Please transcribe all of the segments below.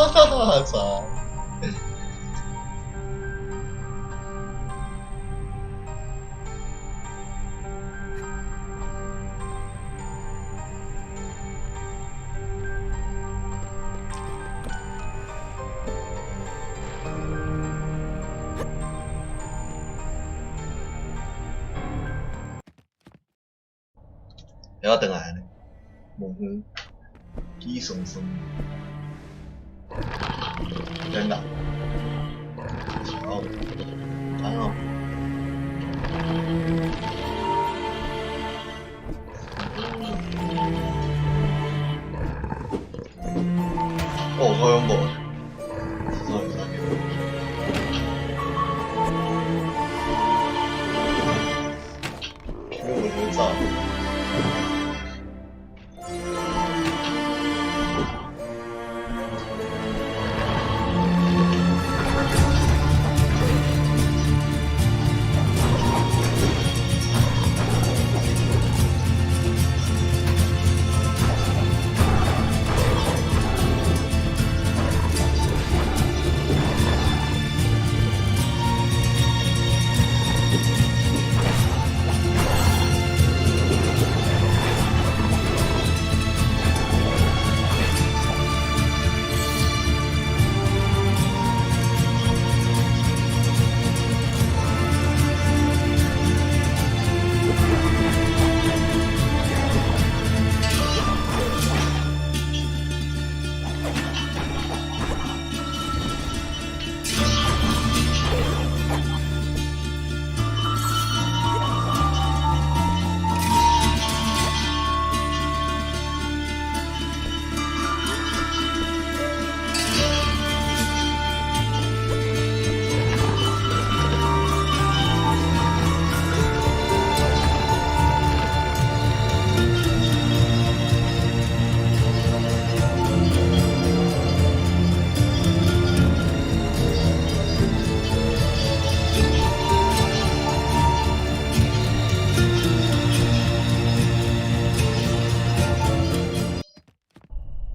哈哈，操！要轉來呢？望遠，機爽爽，真的，好，好。哦，好恐怖！sorry sorry。因為我覺得走。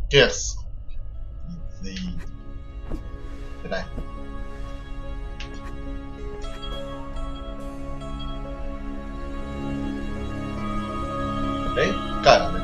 Yes. Easy. 來。欸，蓋了沒？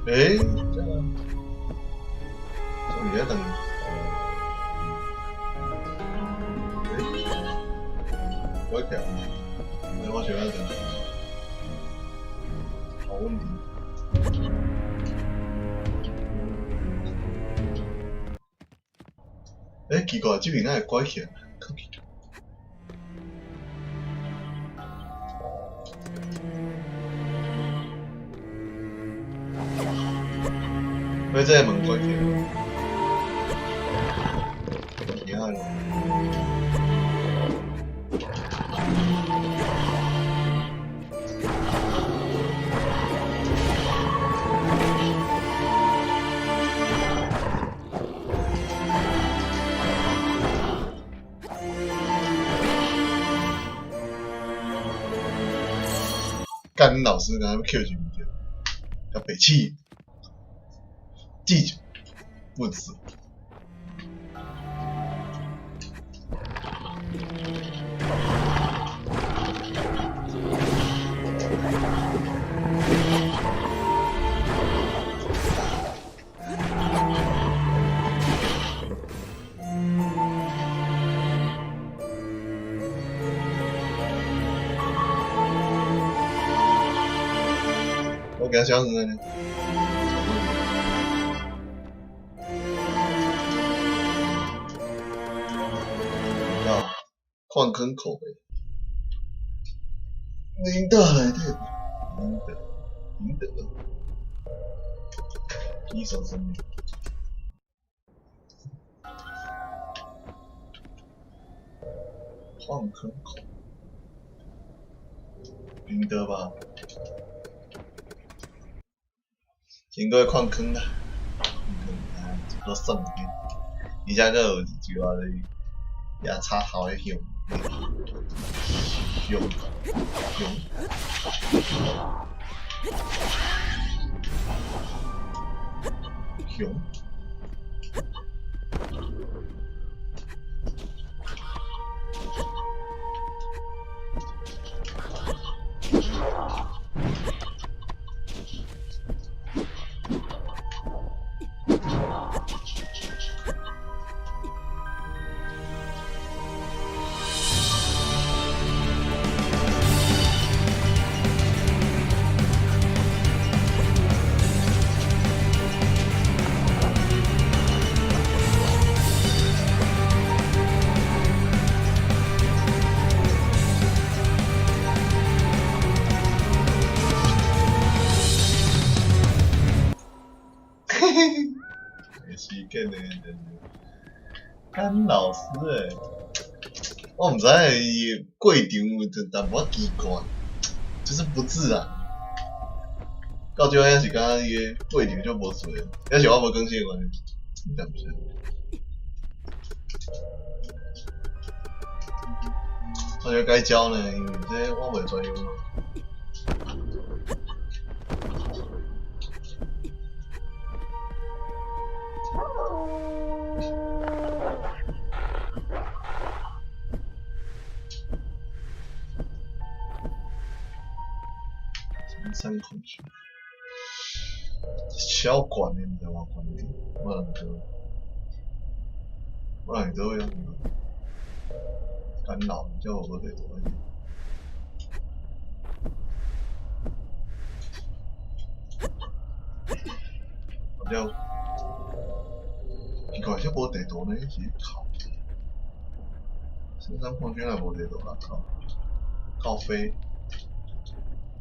欸，這個終於等。欸，我跳，我喜歡等。好問題。欸，奇怪，這邊哪會關起來？喂，這個門關起來，厲害咯！干老師敢若抾一物件，共白痴，記住，不死。我給他小遠呢。啊，礦坑口欸，林德來的，林德，林德，一手生命。礦坑口，林德吧。經過礦坑啦，礦坑啊，一個算的，而且閣有一句話就是夜叉頭的熊，熊熊。熊。時間的，干老師欸，我毋知影伊過程有淡薄仔奇怪，就是不自然。到最後也是感覺伊个過程足無順，抑是我無更新的關係，應該毋是。我覺得該教呢，因為這我袂專業嘛。三空區，小懸的，毋知偌懸的，我人做，我人做用，干擾，叫我無得做。我叫，奇怪，這無地圖呢？是靠，深山礦區也無地圖啦，靠，靠飛，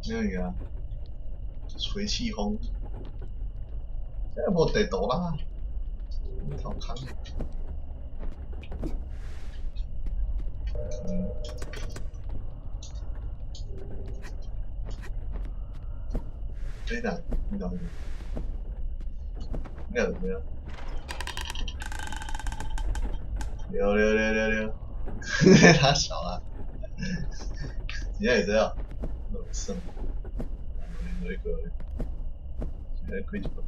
咩物件？吹氣風，這無地圖啦，你頭空。嗯。等等，你等等，應該怎麼樣？六六六六六，他小啊，真正會這樣，算。我一個，來開一個。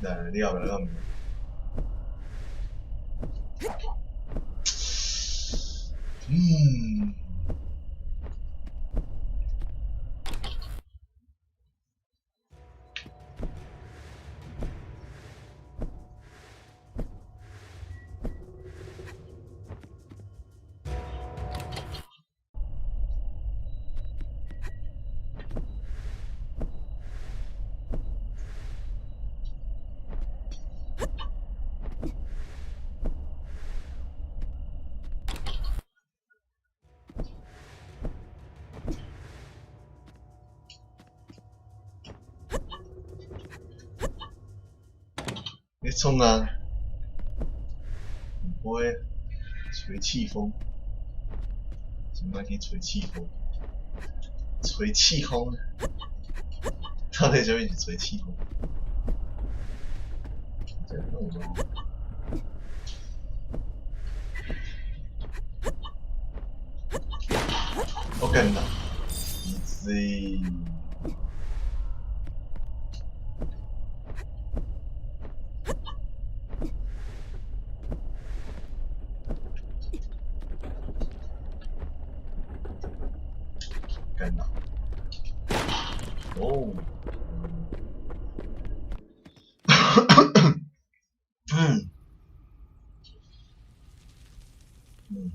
來，你後壁講。嗯。你創啊！毋會吹氣風，先莫去吹氣風，吹氣風，到底啥物是吹氣風？這弄啥？干啦，easy。干啦，哦，嗯，嗯。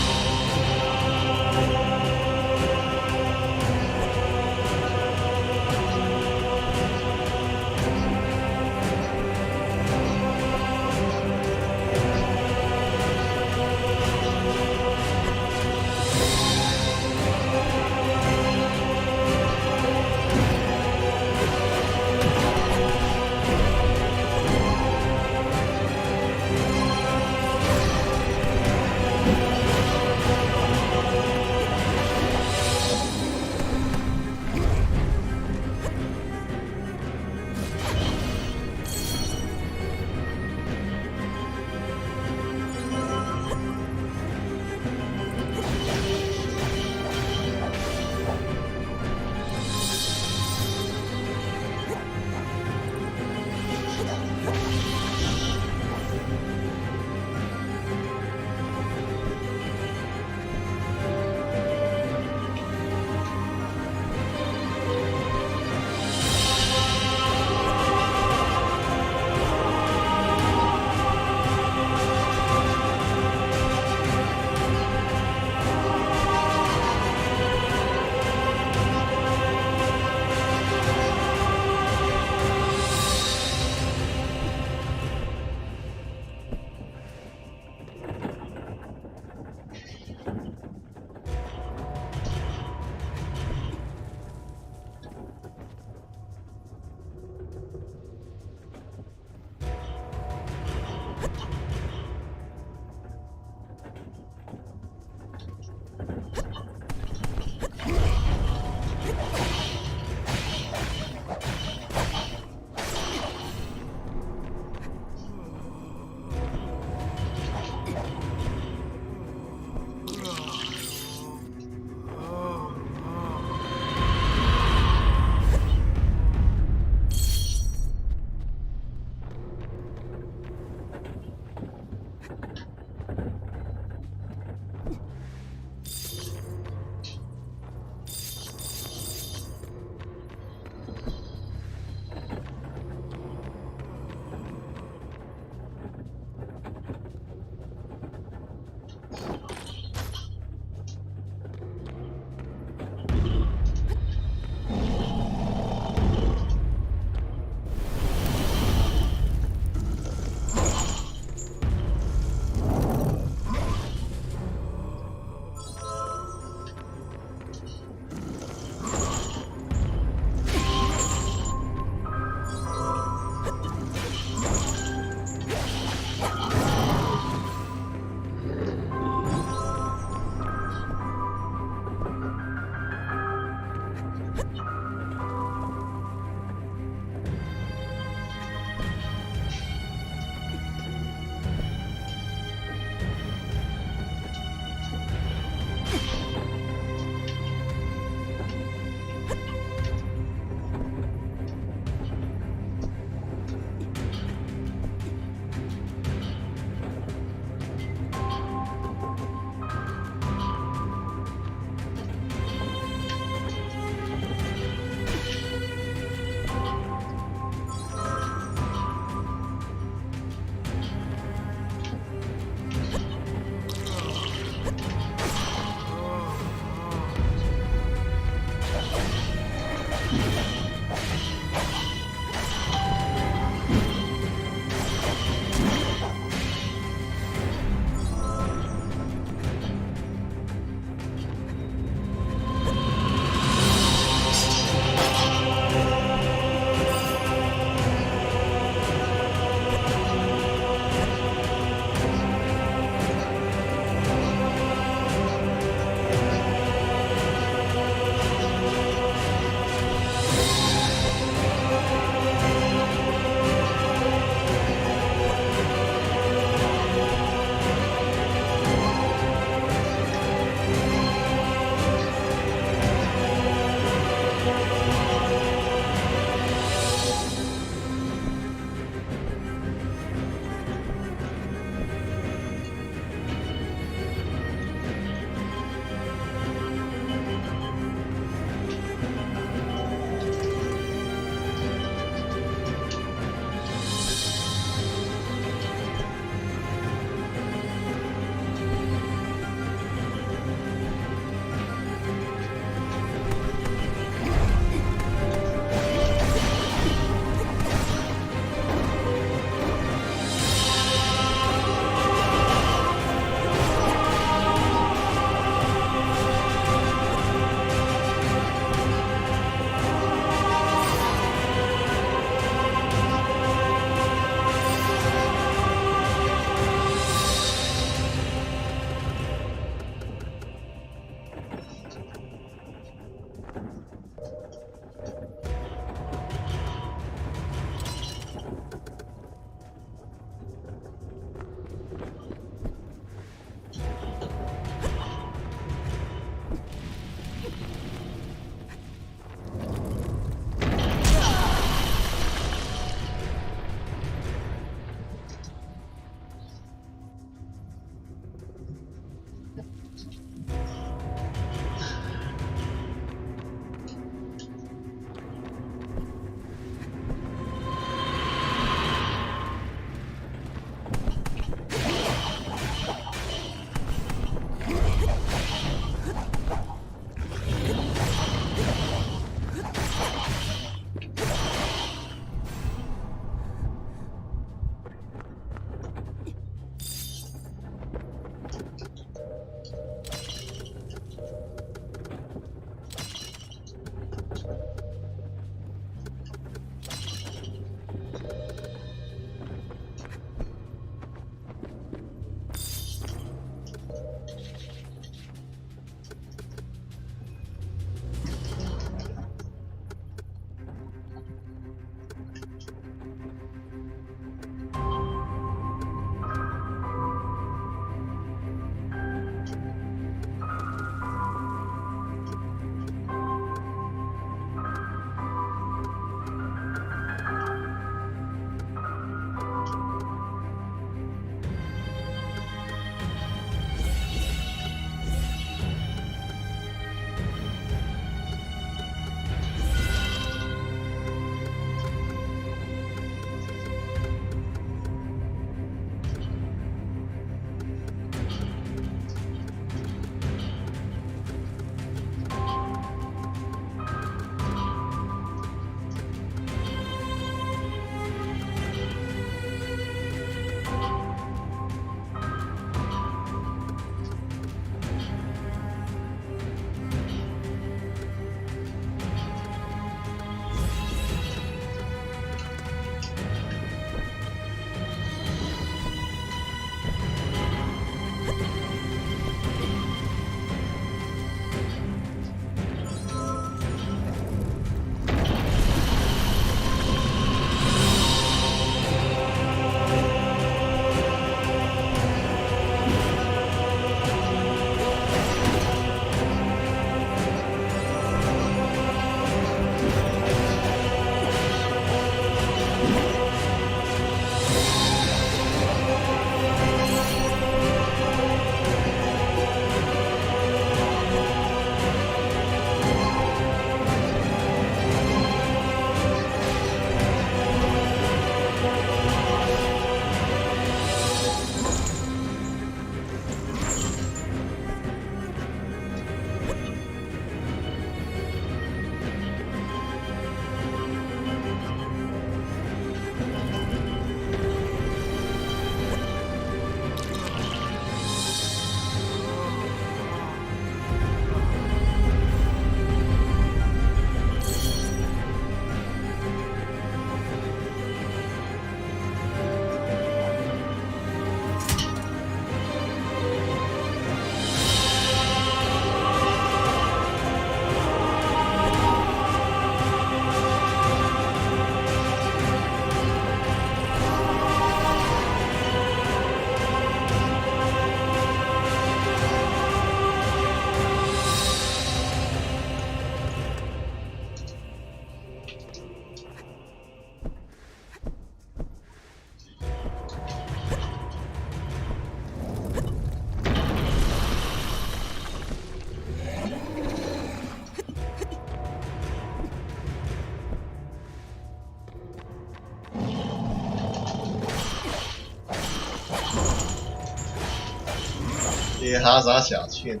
這哈啥小倩？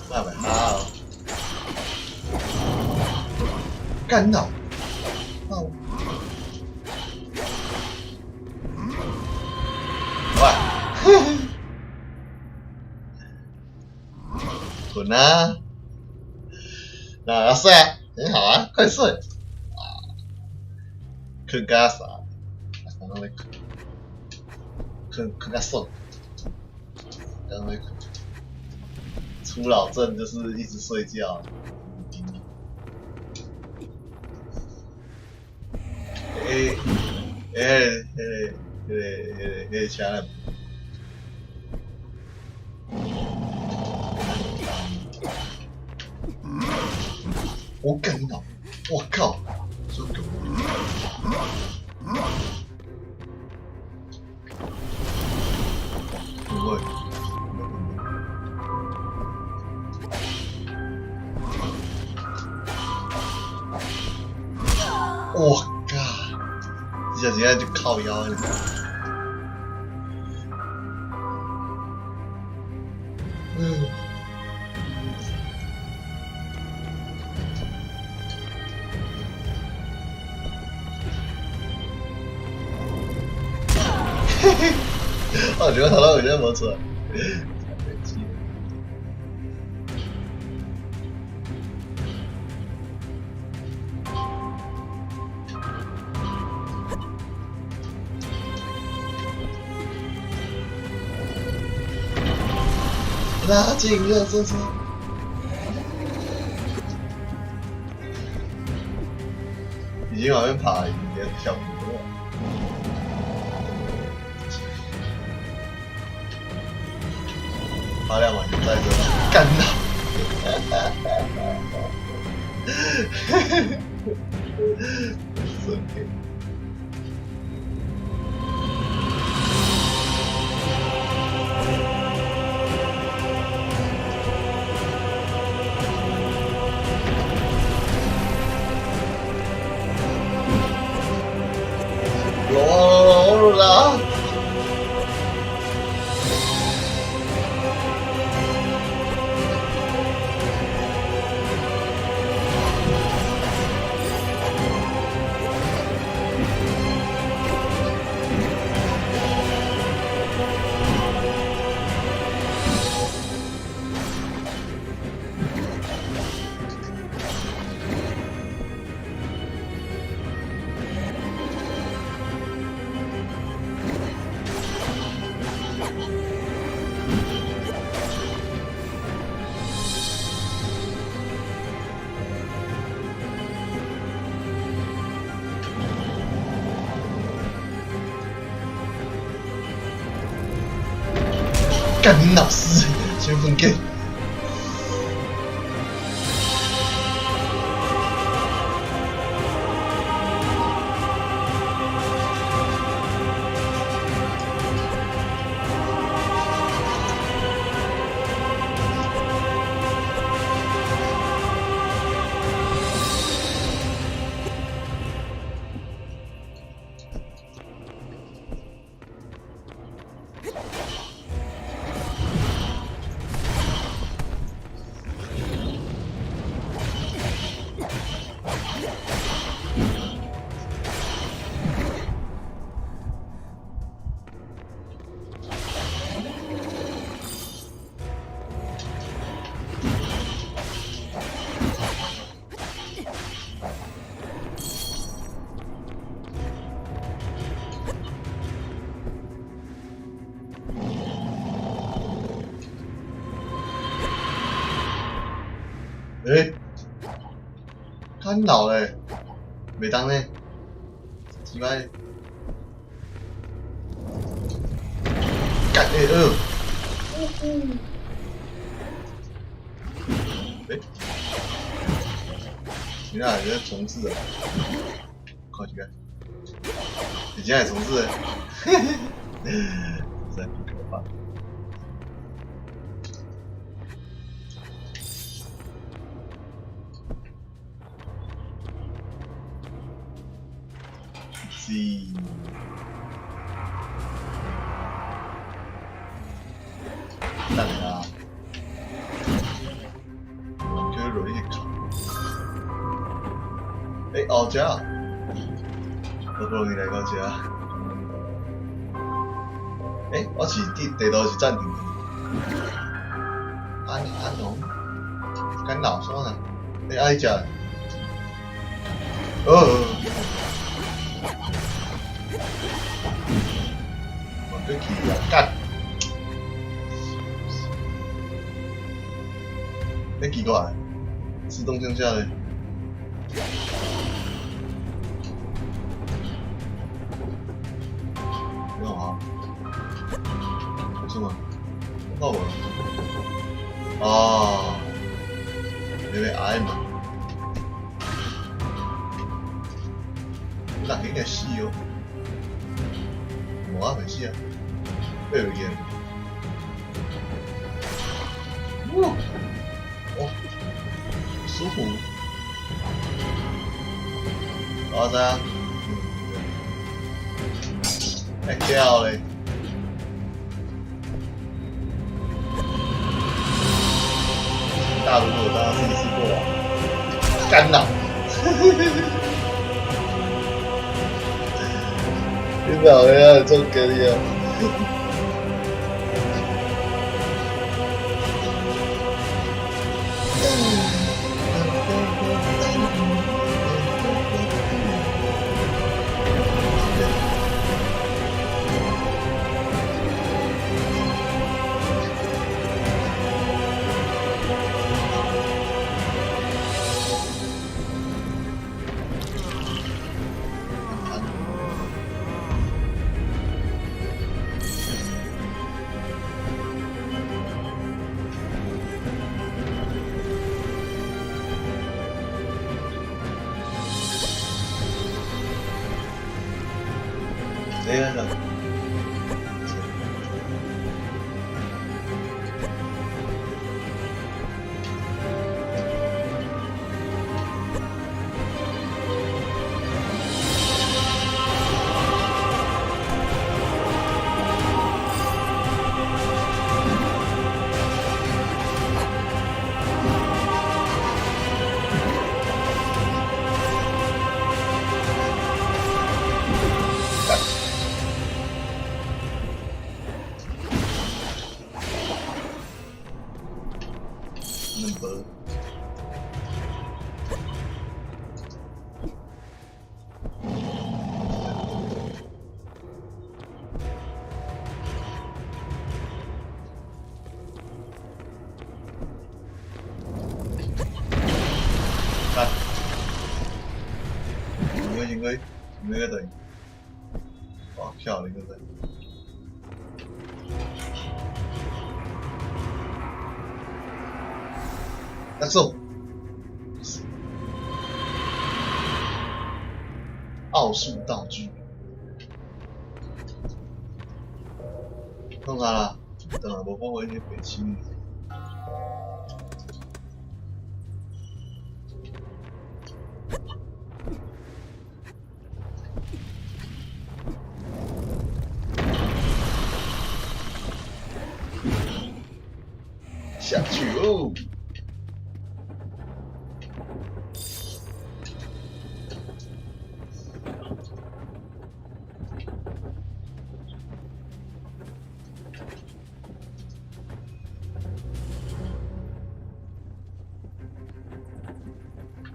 那咪哈哦！幹腦！哦！喂！滾啊！那要睡啊，很好啊，快睡！啊，睏甲啥？剛剛咧睏，睏睏較爽。剛剛咧睏，初老症就是一直睡覺。欸欸欸欸欸欸車咧？我幹你老！我靠！這個。不會。我靠！這下真正就靠腰了。嗯。哦，你們頭腦有點無出來。拉近熱車車，已經往邊爬，已經跳不了。爬兩晚就在這幹到，哈哈哈哈。啦！幹你老師，先分給。欸，干老嘞，袂當呢，雞巴，幹欸呃，欸，你那是重置的，看一下，你現在重置的，嘿嘿，真可怕。是。等下，叫落去靠。欸，后遮，好不容易來到遮。欸，我是佇地圖是暫停的。安安龍，干擾啥呢？欸，愛食。哦。我去啊，幹！欸，奇怪，自動向下嘞。沒有啊？為什麼？到我了。啊，因為矮嘛。那應該死哦。無啊，沒死啊。爬袂起。哇！哦，舒服。我知啊。會叫咧。大如果大家試一次過啊，幹腦。你老呀，做給你啊！哎呀！兩波。來，先過先過，先過等。哇，漂亮個等。結束。奧術道具。弄啥啦？等下無講我一些白痴。下去哦。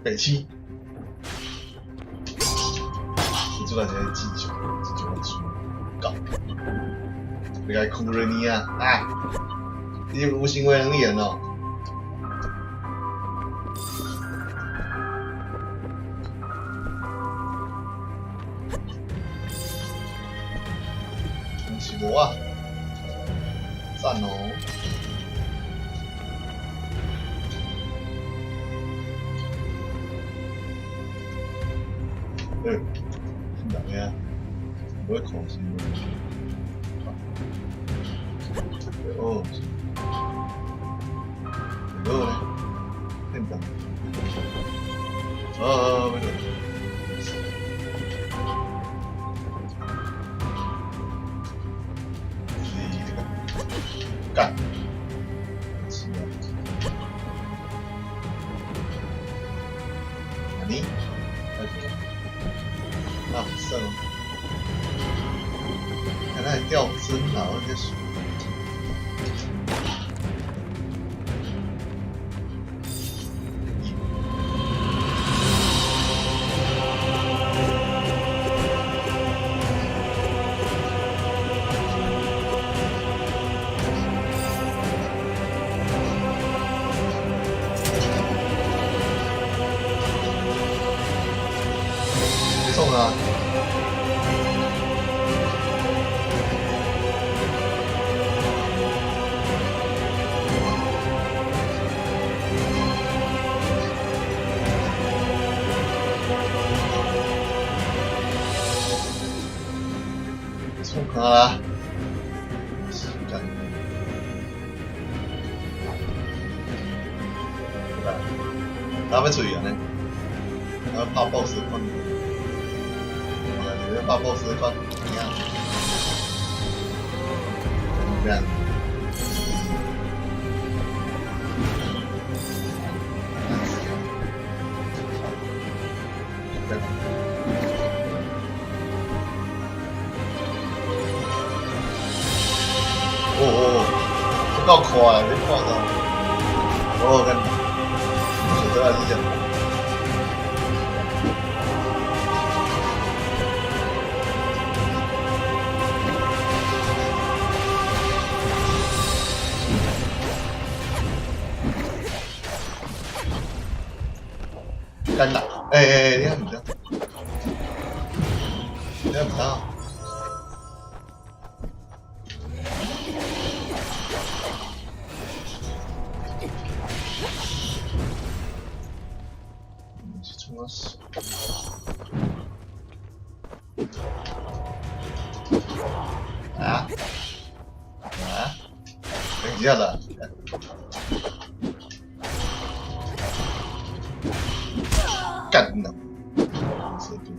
北七，你做那些技巧，技巧出搞，你該哭了你啊！哎，你無行為能力人哦。唔是無啊，讚哦。欸，人呀，唔會看是。哦，這個咧，變動。啊，沒錯。是幹。愛掉針啊！我這是。別送啊！創啦！時間。來，打欲出去按呢？啊，拍 boss 款，啊，就是拍 boss 款，怎樣？這樣。哦哦，這夠快，你看到？哦，跟，這個是這樣。幹啦！欸欸欸，你還毋知？你還毋知？是創啊？啊？啊？等一下啦！幹啦！速度。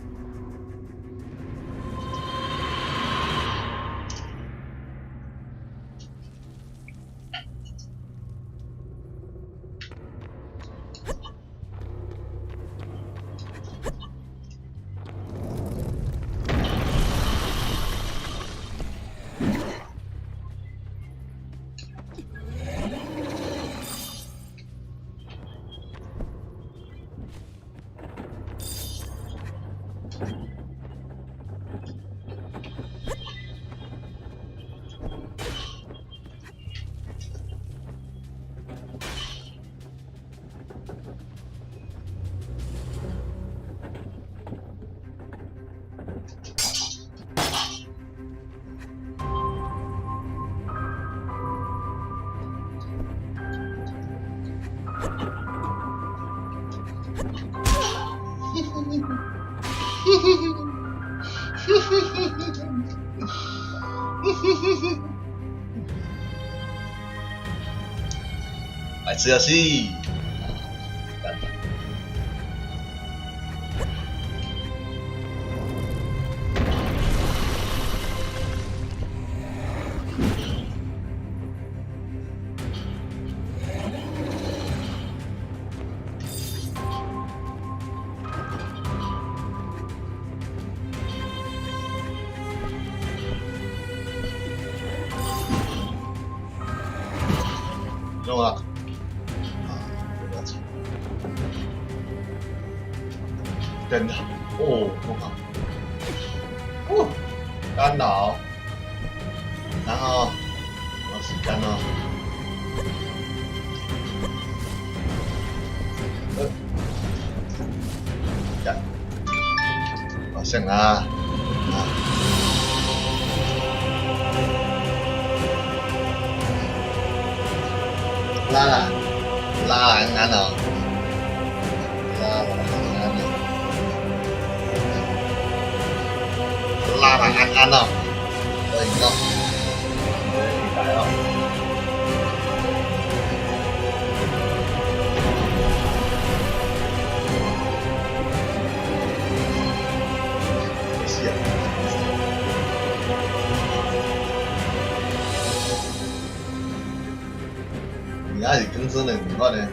來吃遊戲。中啊！啊，不要緊。真的，哦，我靠！哦，干擾，然後我時間咯。幹，好像啊，啊。拉啦，拉安安哦，拉啦安安哦，拉啦安安哦，可以咯，來咯。是啊。你那是更新的唔款呢？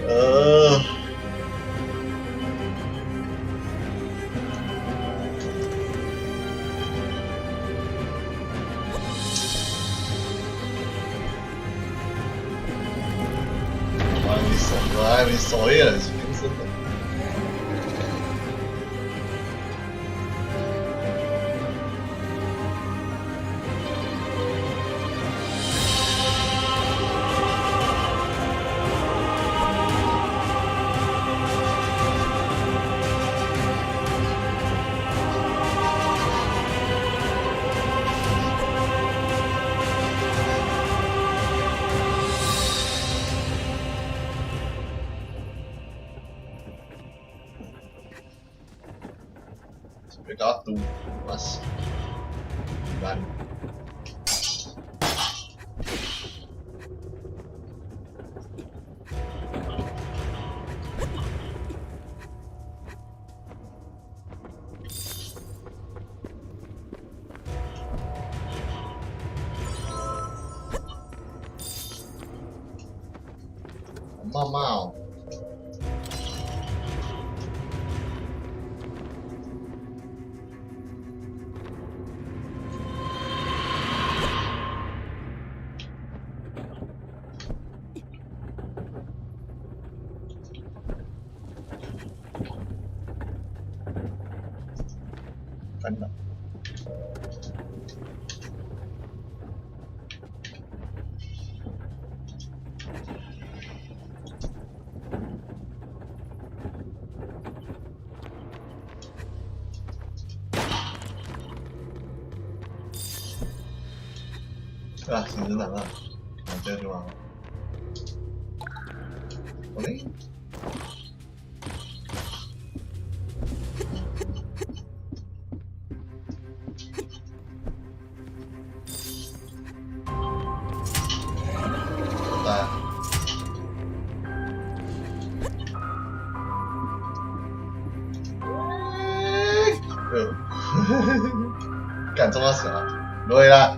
呃，哎，你首页是更新的。別甲我拄，我是爛。媽媽哦。煩惱。啊，行真難啊！我這就完了。喂。來。幹中啊死啊！落啦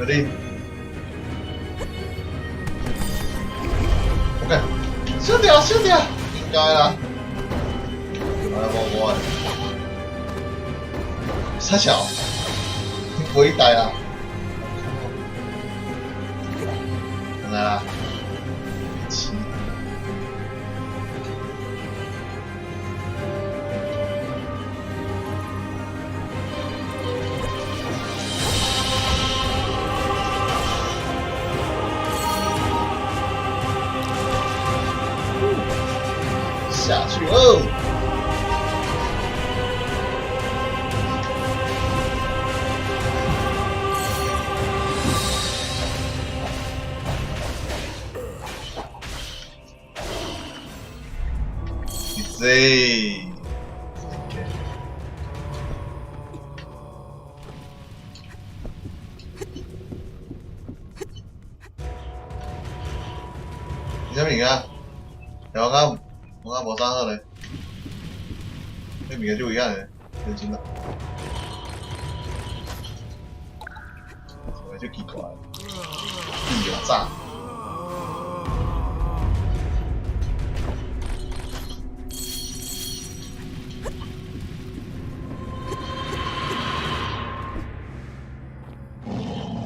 ！Ready? OK，小點小點，應該啦。來，我我，三小，你不會帶啦。來啦，七。下去哦！Easy。OK。你啥物件？有啱？我啱無啥好咧，那物件就一樣的，認真的。足奇怪，地有炸。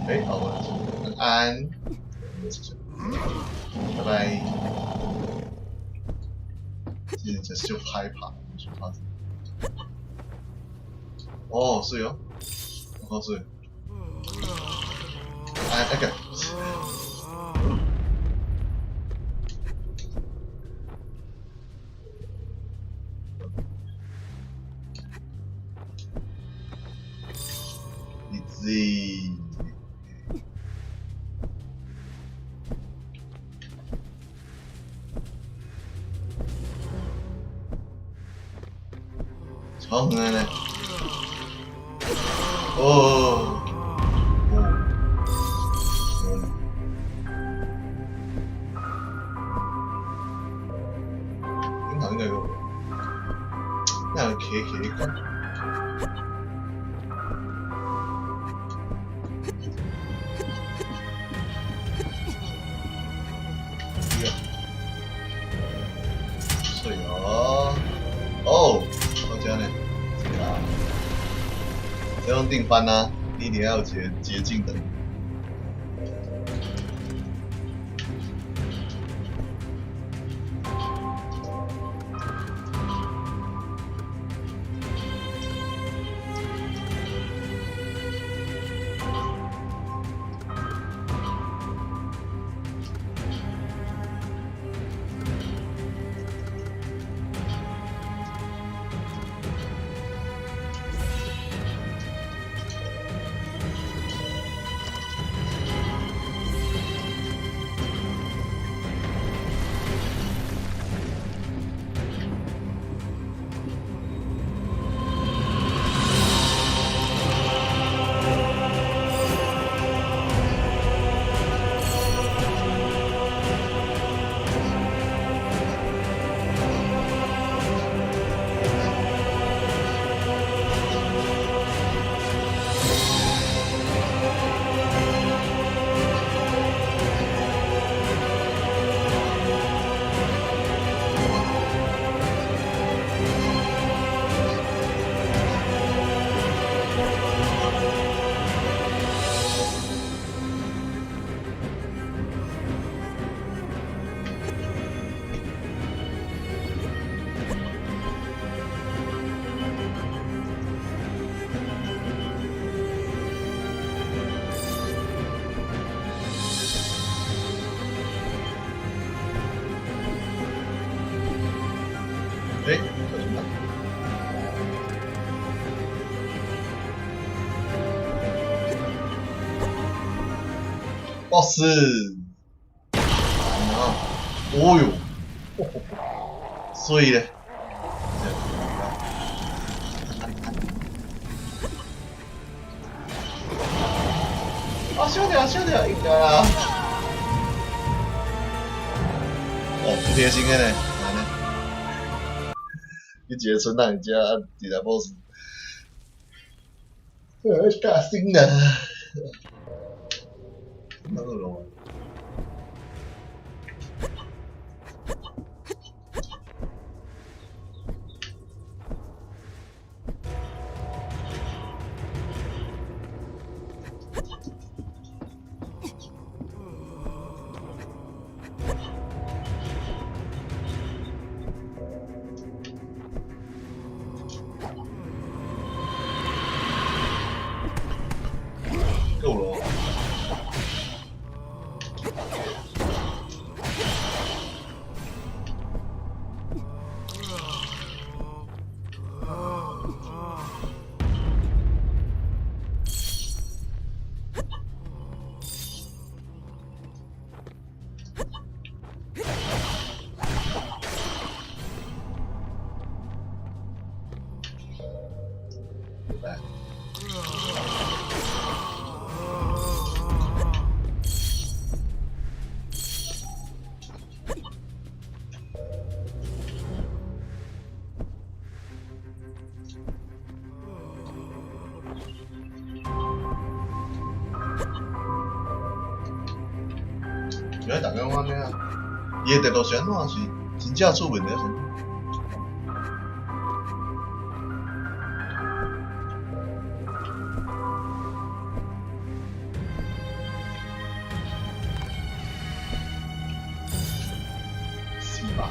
哎，好，晚安，拜拜。这真是就害怕，就怕。哦，是哦，哦是。哎，那個。Easy。超遠呢！哦，哦，哦，頂頭應該有，那個企企個。水哦，哦，我這呢，這個啊，這種定番啊，你一定要有捷捷徑的。哎，叫什麼？boss，啊，哦喲，水咧！啊，小掉小掉，應該啦。哦，不貼心的呢。你一個村仔佇遮，啊，佇來 boss，大聲啊！那個龍。夠了。愛逐工按呢啊。伊的地圖是按怎是真正出問題是？400箍。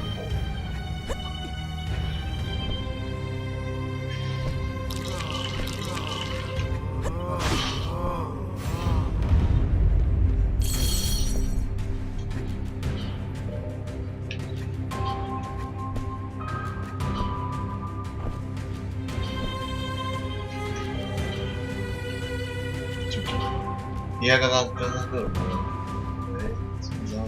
你看剛剛剛剛個有無？欸，知不知道？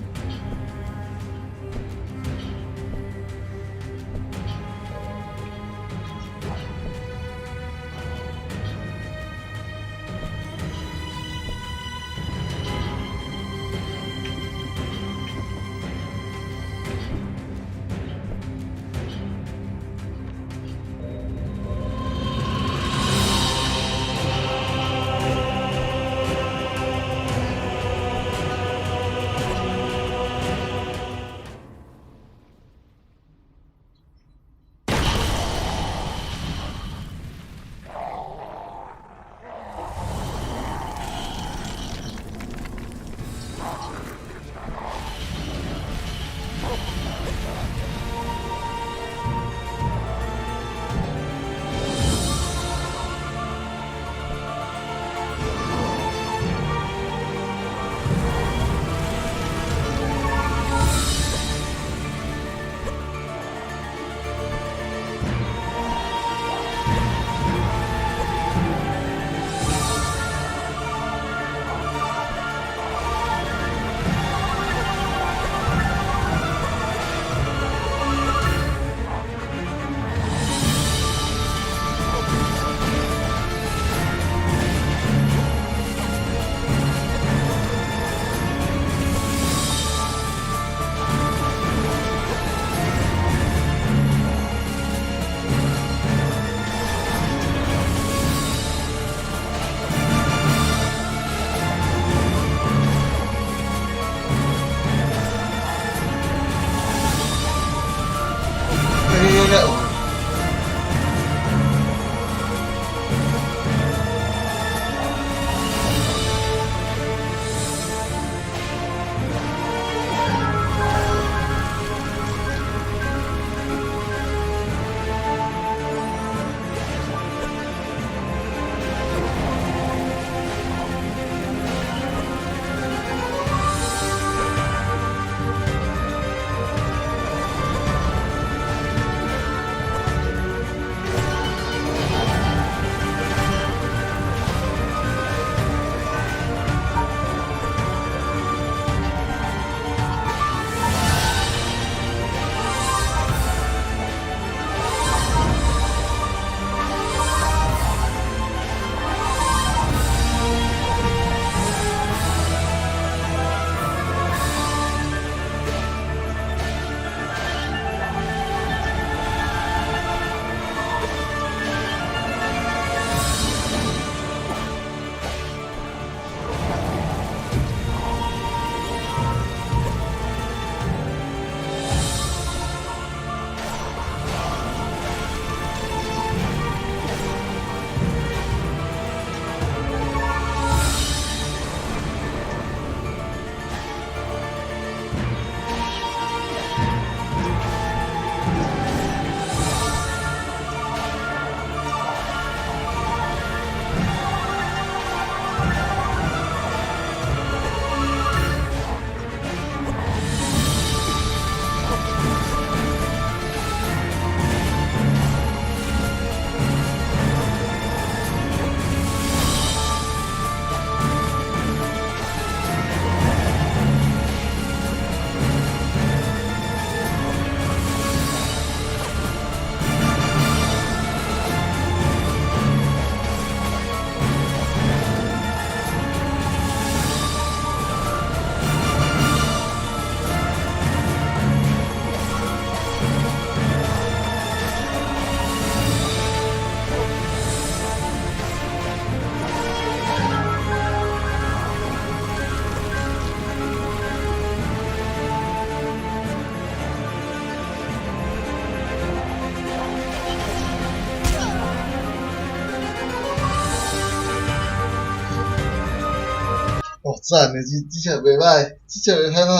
讚的，這這隻袂䆀，這隻袂歹拍，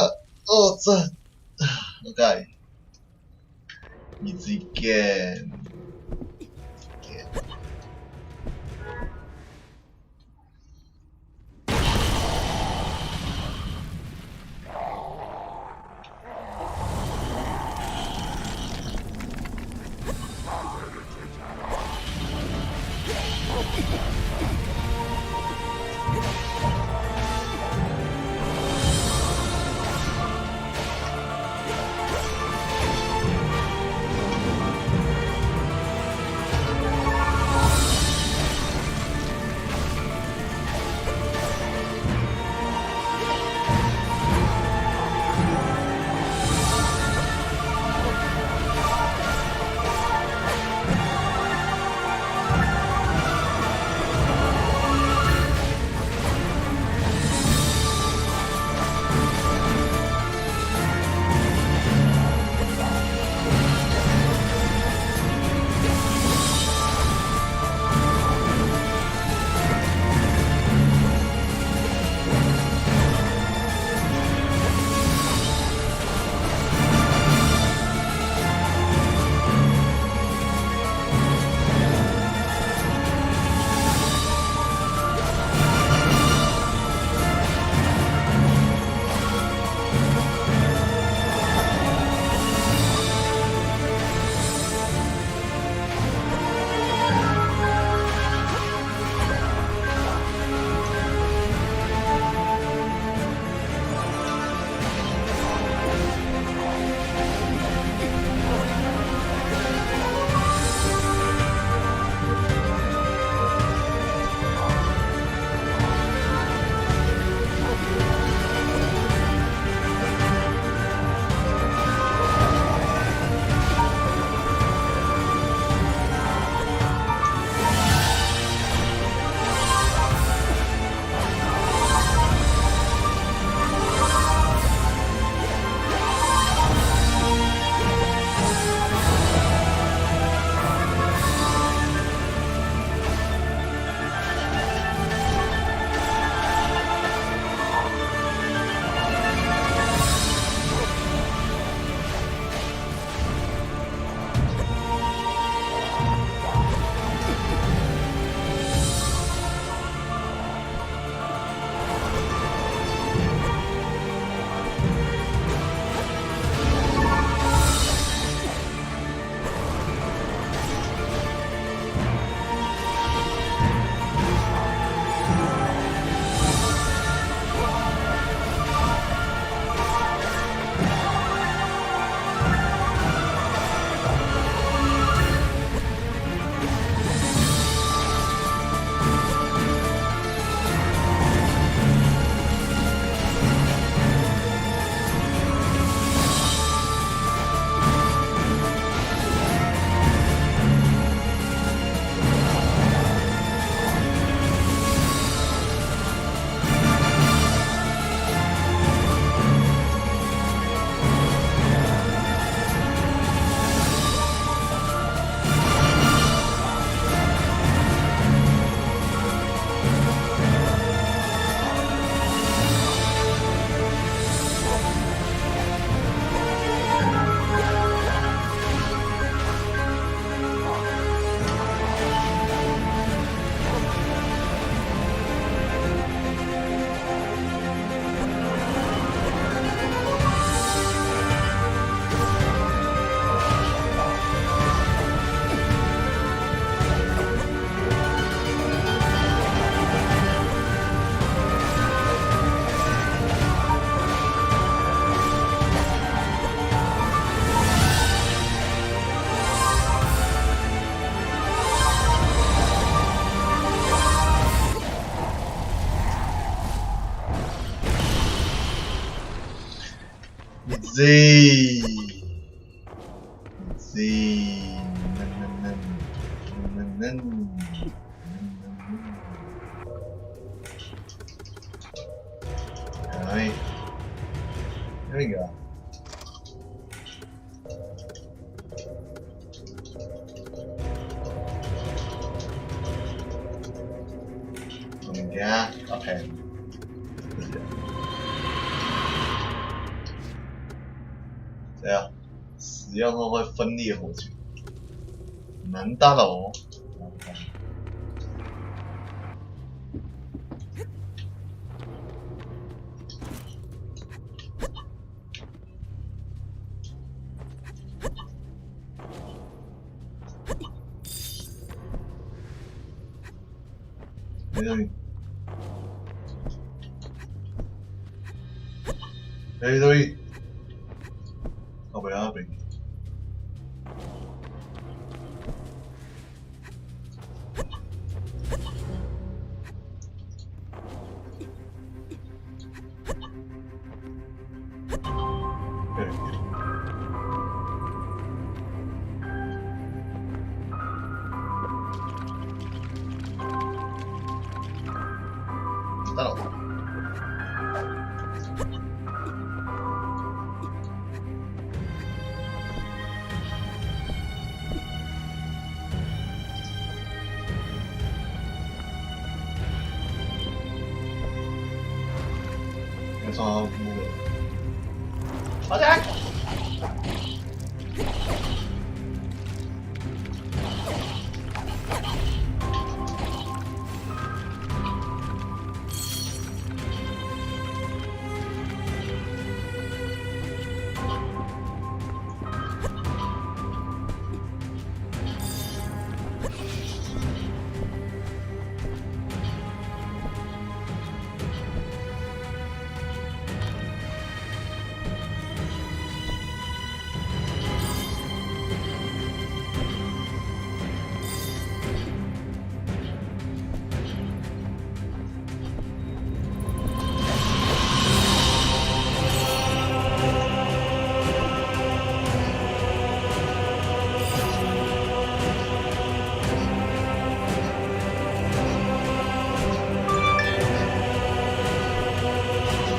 哦讚，我佮意，Easy game。Easy easy，能能能能能能。Alright. There we go. 物件较平。就是。怎樣？使用後會分裂火球，難得咯。沒東西。沒東西。後邊啊邊。得咯。有啥冇？好的。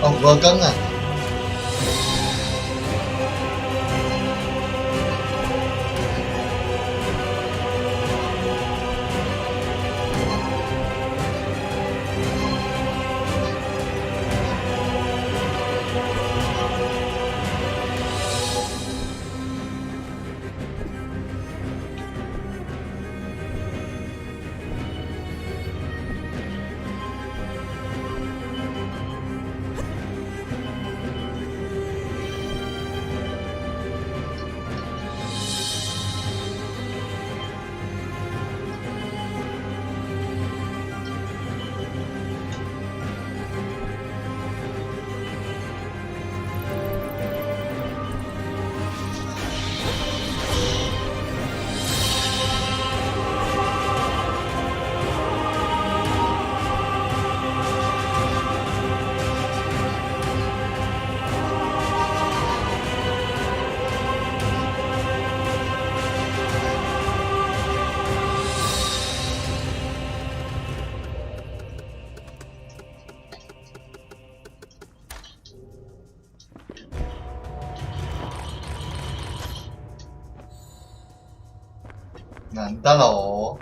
哦，無講啊！難得咯！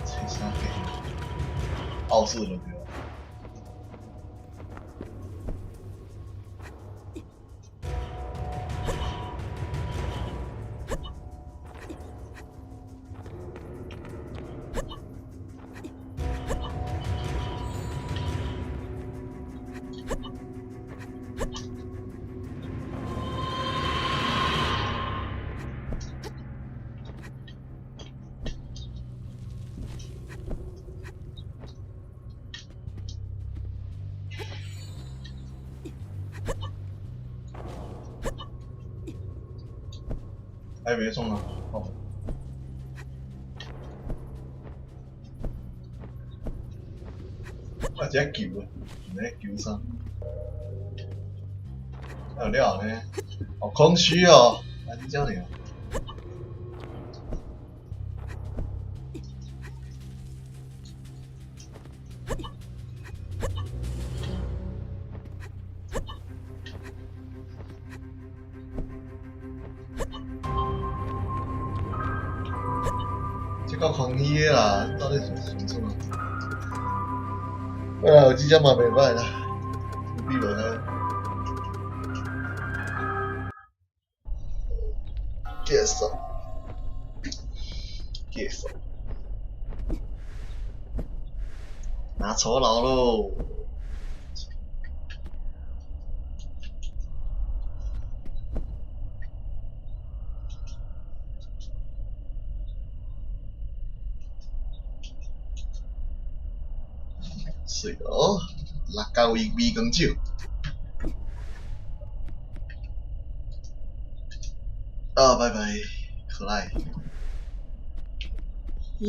這啥給？奧數的對吧？哎，別送了，好。我只球啊，唔知球啥？還有料呢？好空虛哦，來這裡。這夠空虛的啦，到底是創啥？啊，這隻嘛袂歹啦，比無好。結束，結束，拿酬勞囉。媠囉，六角微微光酒。啊，拜拜，可愛。嗯。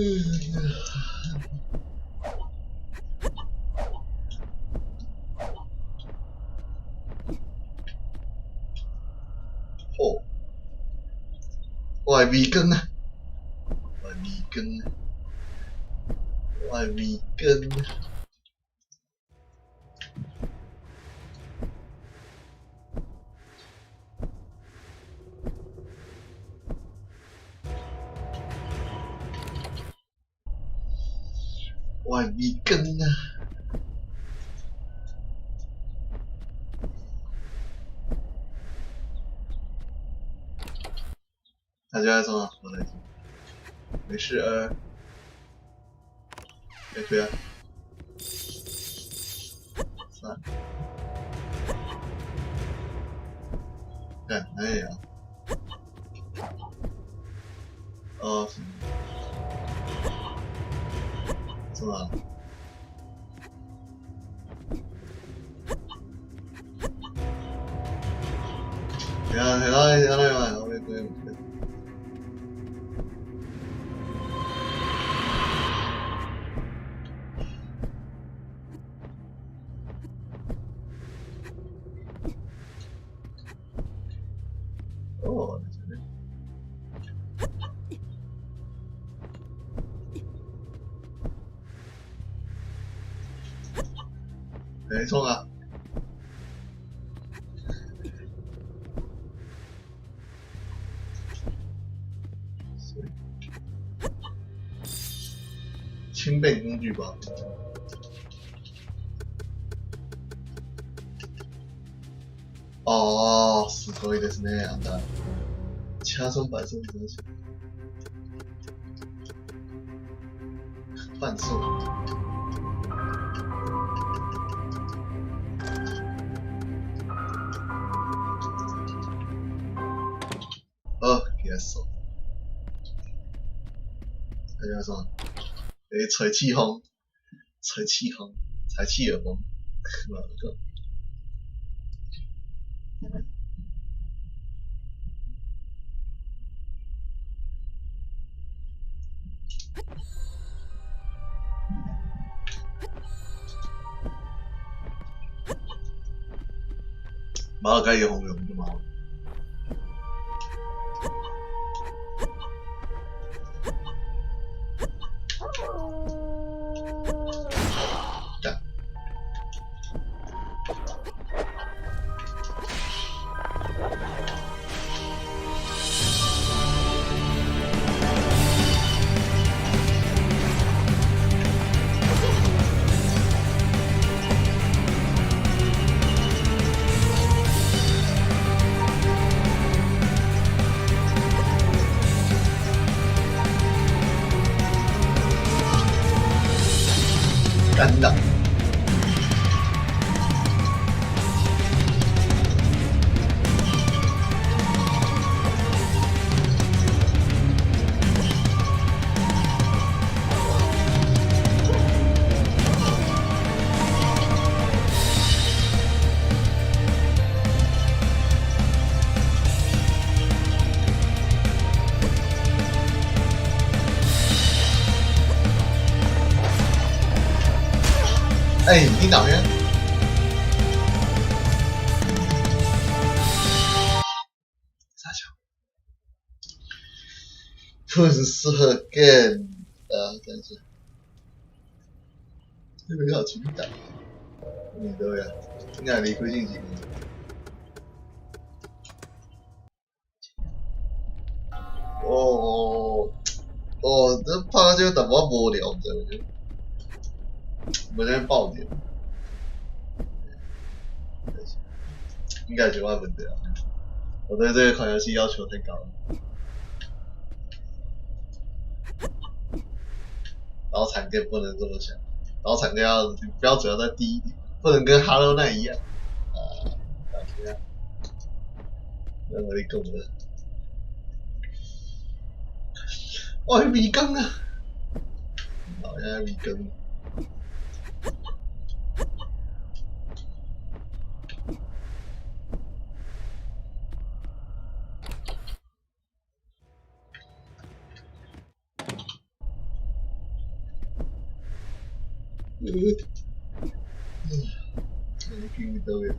好，我的微光啊，我的微光啊，我的微光。我的微光啊！大家说，我来听。沒事呃，別推啊！三，幹，哎呀！哦，是嗎？等下，等下，等下，我沒沒。哦，沒錯啊。輕便工具包。哦，すごいですね、あんた。掐松白松真是。販售。好，結束。大家說，欸，吹氣風，吹氣風，吹氣耳風，無講。馬來雞嘅紅用啫嘛。幹的。欸，你哪邊？啥小？噴射干啊！但是這邊好清淡，你對呀？你哪離開進行？哦哦，這拍這個淡薄無聊，知無？無啥爆點。應該是我的問題啊！我對這個款遊戲要求太高了。腦殘 game 不能這麼想，腦殘 game 要標準要再低一點，不能跟 Hollow Knight 一樣。啊，這樣，那我你講的，哦，迷宮啊，好像迷宮。嗯，去倒位？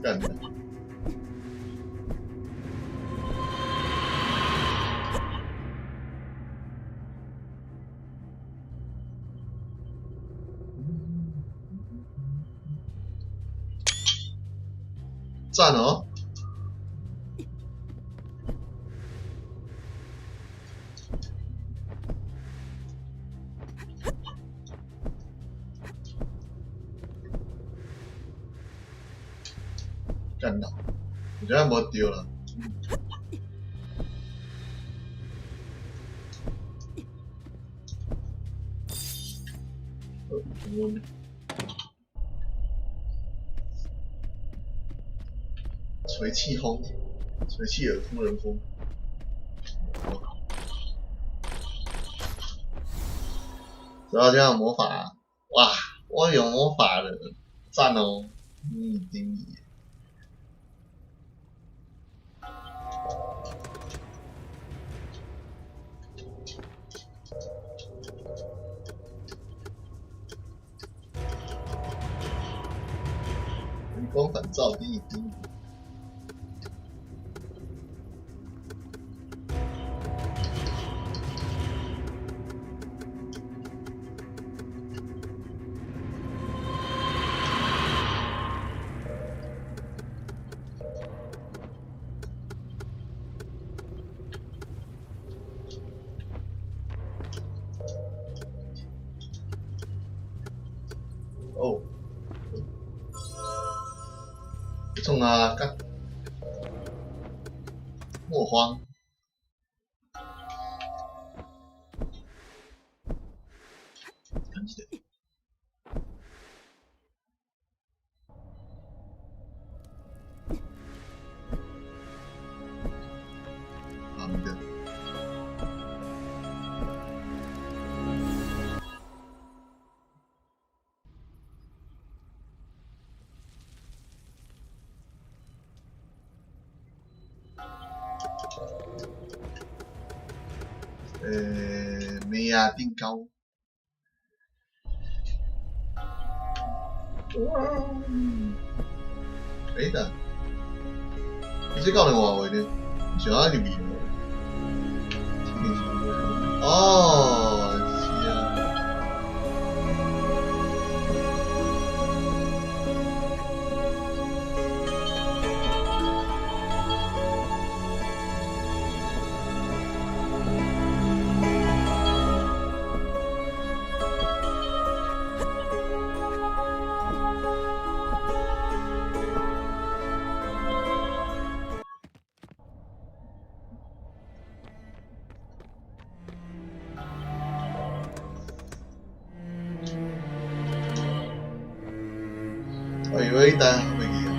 幹的！讚哦！幹的，我覺得無對啦。我吹氣風，吹氣爾夫人風。主要這樣魔法，哇，我有魔法了，讚哦！嗯，頂你。回光返照，頂你頂。哦，中啊！幹，莫慌。啊，唔對。梅亞頂高。哇！欸等，你這講的話話呢？上下入去。哦，是啊。我以為等下會記啊。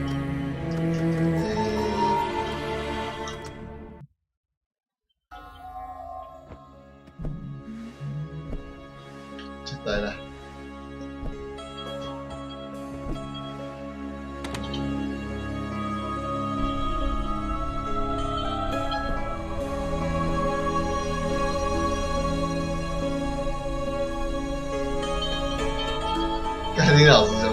看聽老師教。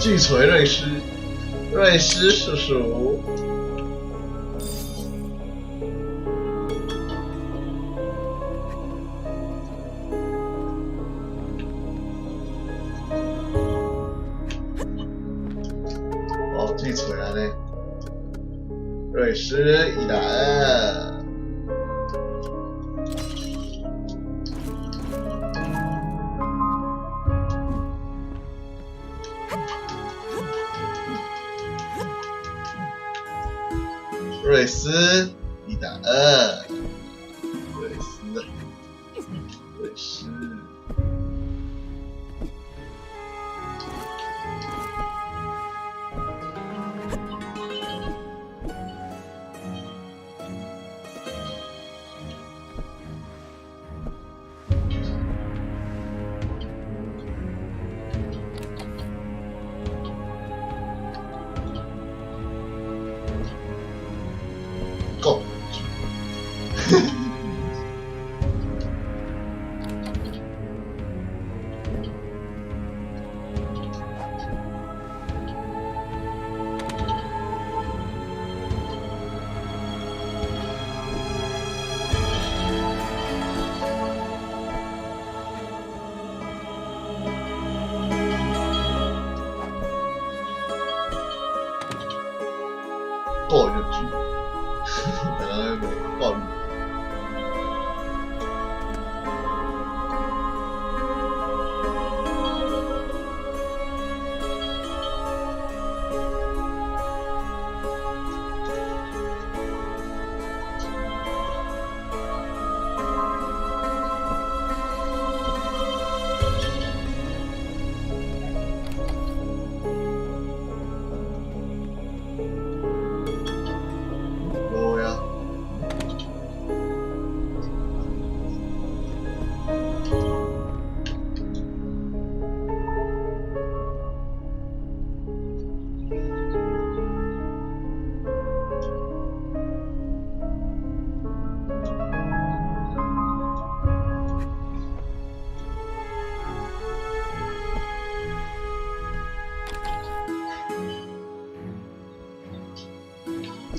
巨錘瑞斯，瑞斯叔叔。哦，巨錘啊呢，瑞斯伊達。瑞斯，伊達二，瑞斯，瑞斯。夠。夠就舉，夠。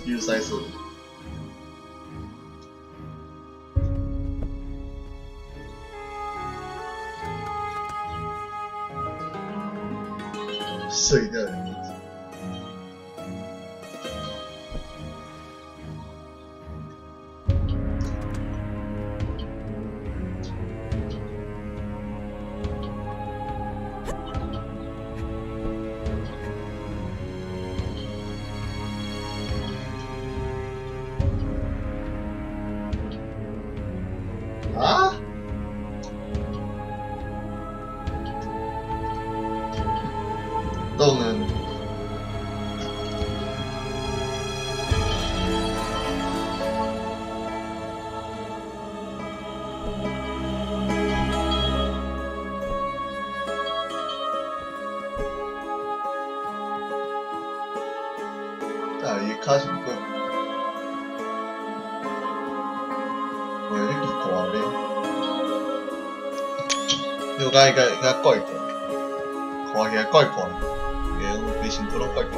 又塞死。碎掉的。啊！動了。啊！伊跤上過，喂，你奇怪咧。你有感覺伊較怪怪，看起來怪怪，伊規身軀攏怪怪。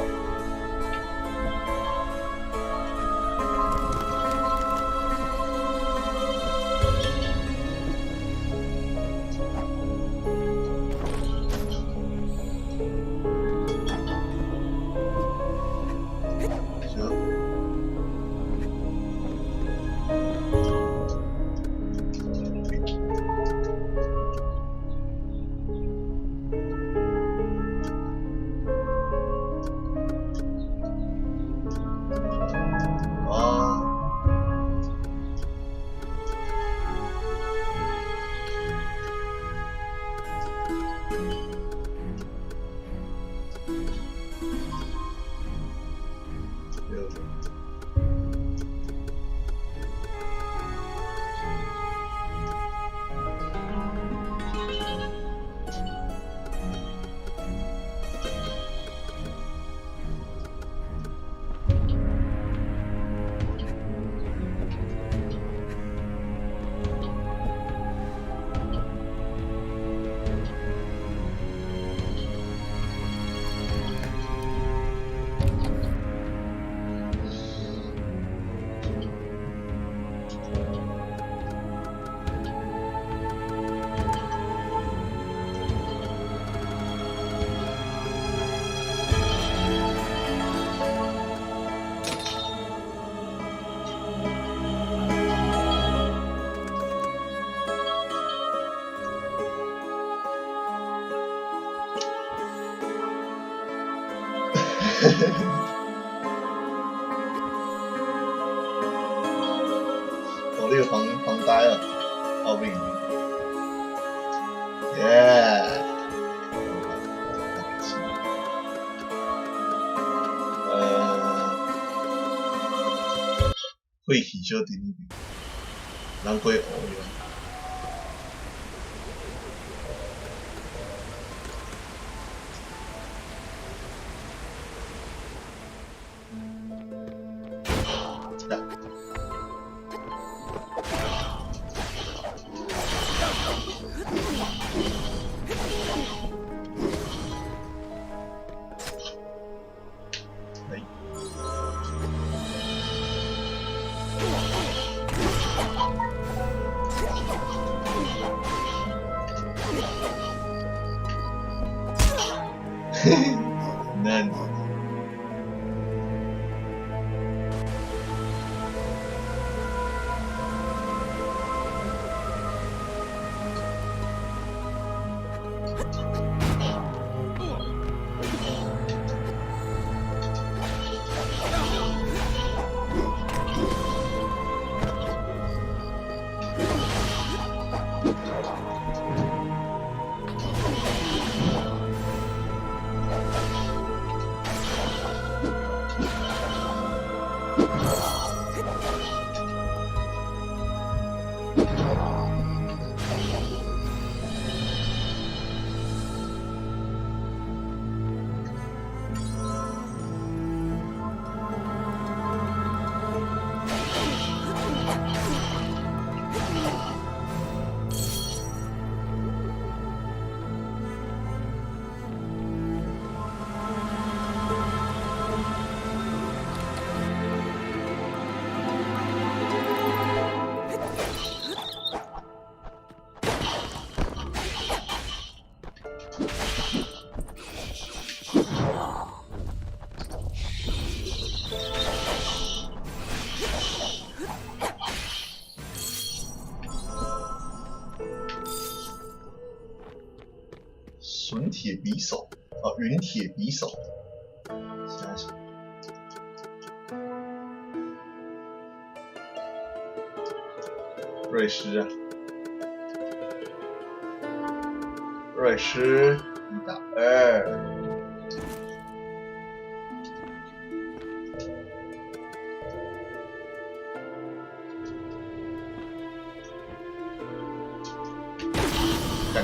哦，你有防防呆啊？哦，不行，耶！血氣小伫呢邊，人過烏了。來。那。筍鐵匕首，哦，隕鐵匕首，啥是？瑞士啊，瑞士1打2。幹。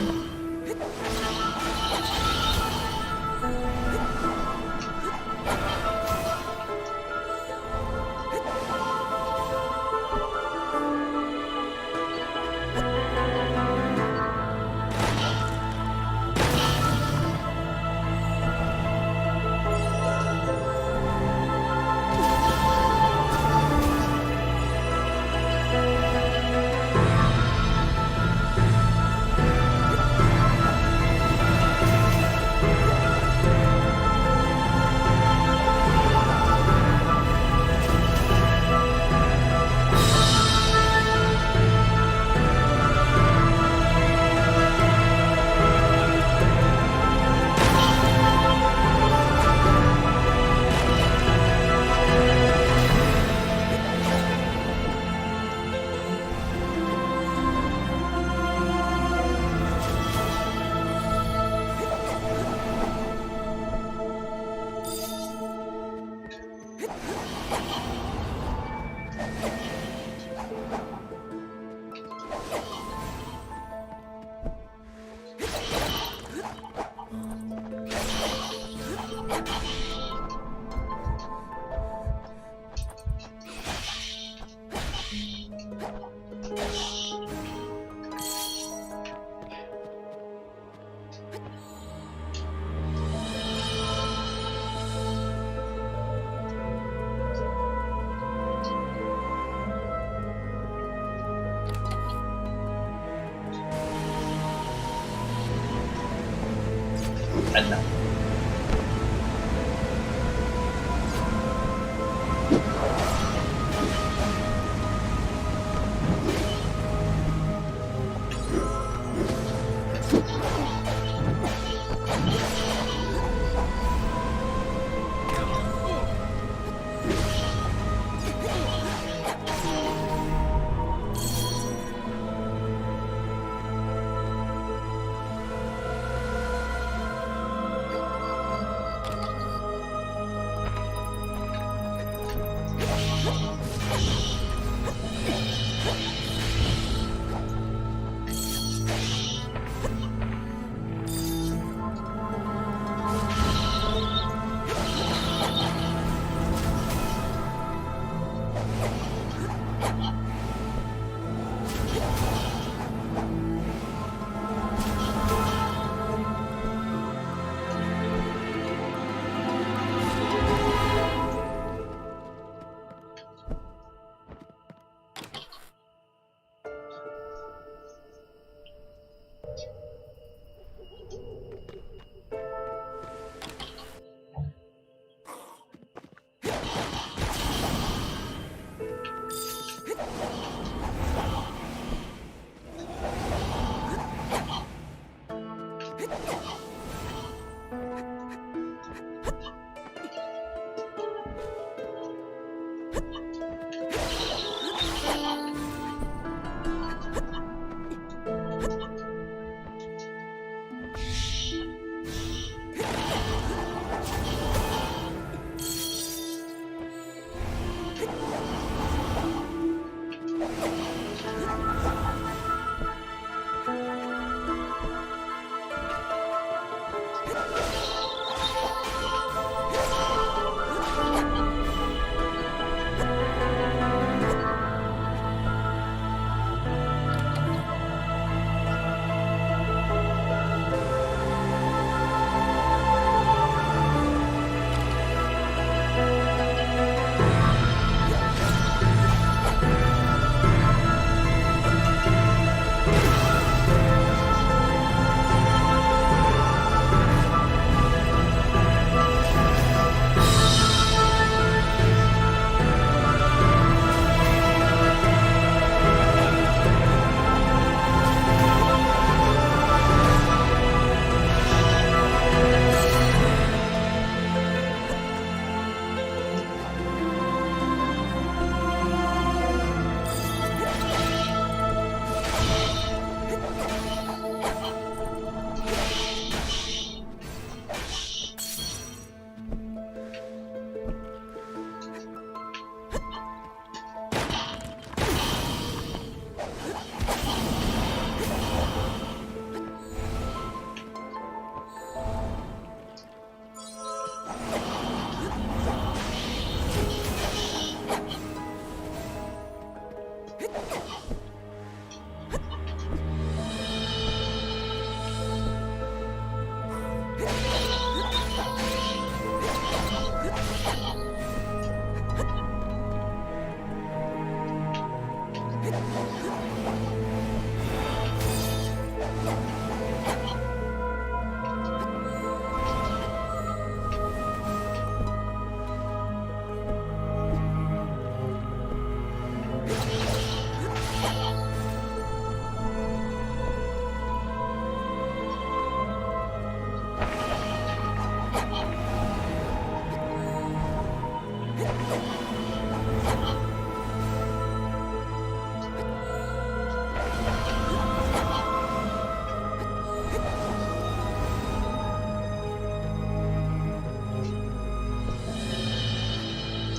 按啦。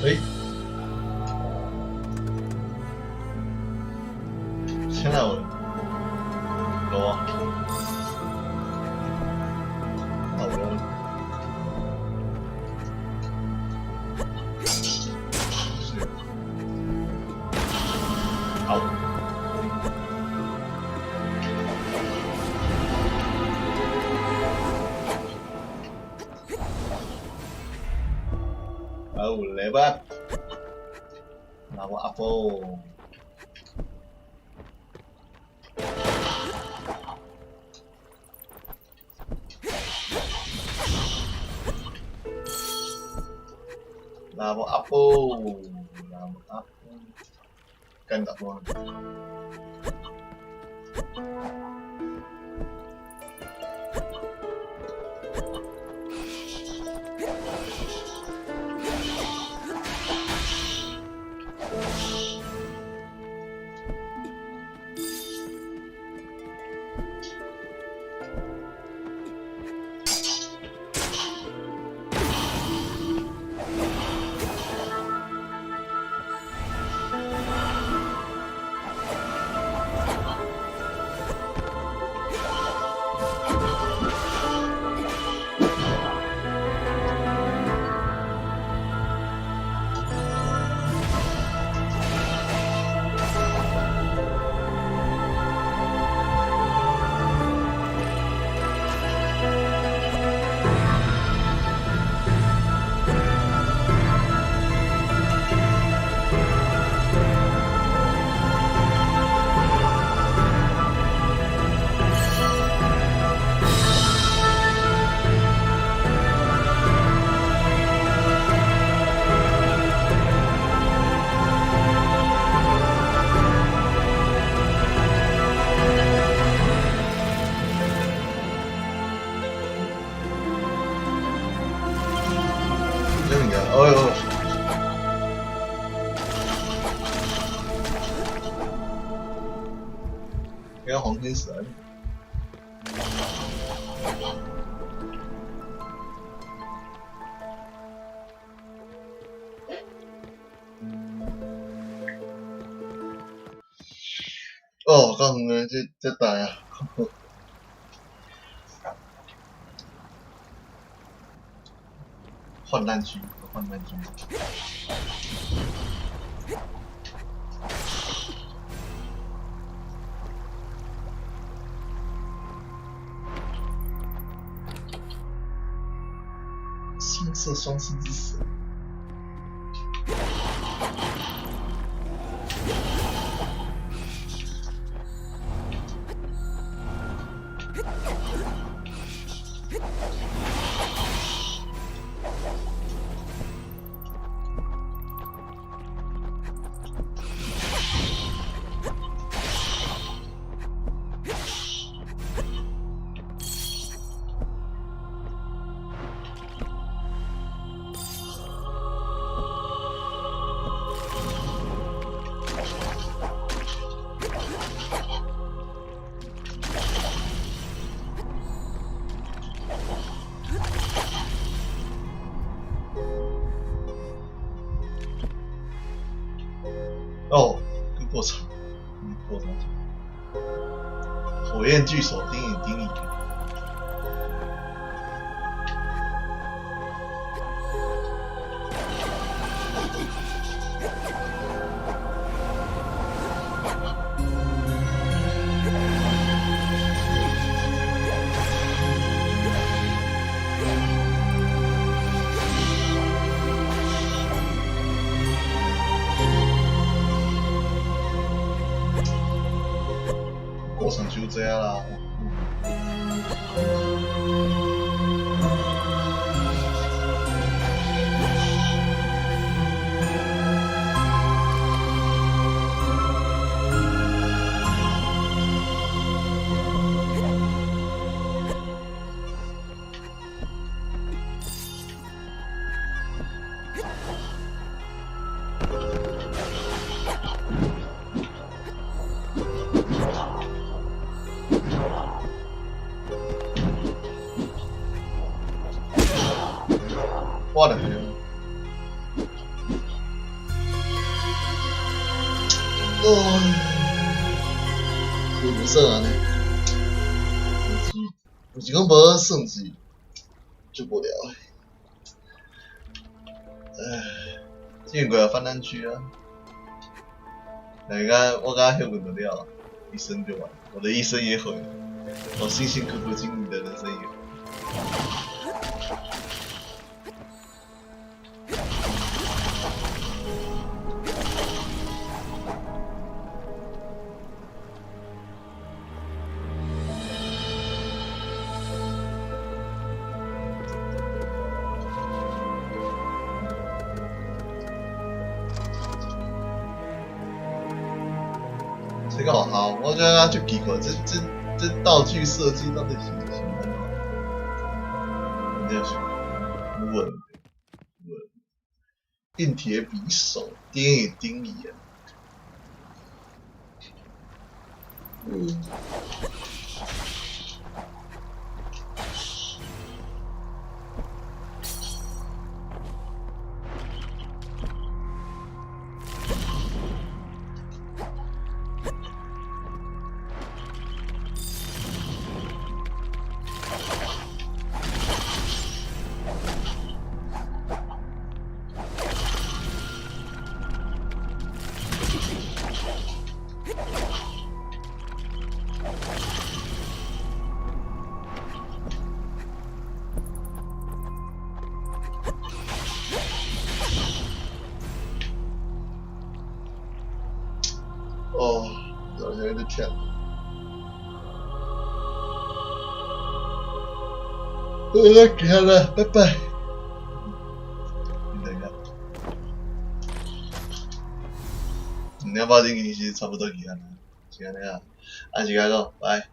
欸，現在有路啊？哪有路？是。好。好，來吧。那我阿婆。拉無阿寶，拉無阿寶，幹查某。這物件，哎喲！應該黃金神。哦，講遠這這大啊！患難區，患難區。雙色雙翅之蛇。哦，過場，過場。火焰巨手，叮影叮影。過場就這樣啦。我的天！哦，有無算按呢？有是講無算是足無聊的。唉，這個泛濫區啊，來個我剛剛休困就了，一生就完，我的一生也毀了，我辛辛苦苦經營的人生也毀了。這敢有效？我覺得足奇怪，這道具設計到底是按怎？真正是有問題，有問題。硬鐵匕首，頂會頂伊啊！哦，好像有點忝。好啦，行啦，拜拜。你等一下。你要報警其實差不多時間啦，時間了，啊，時間到，拜。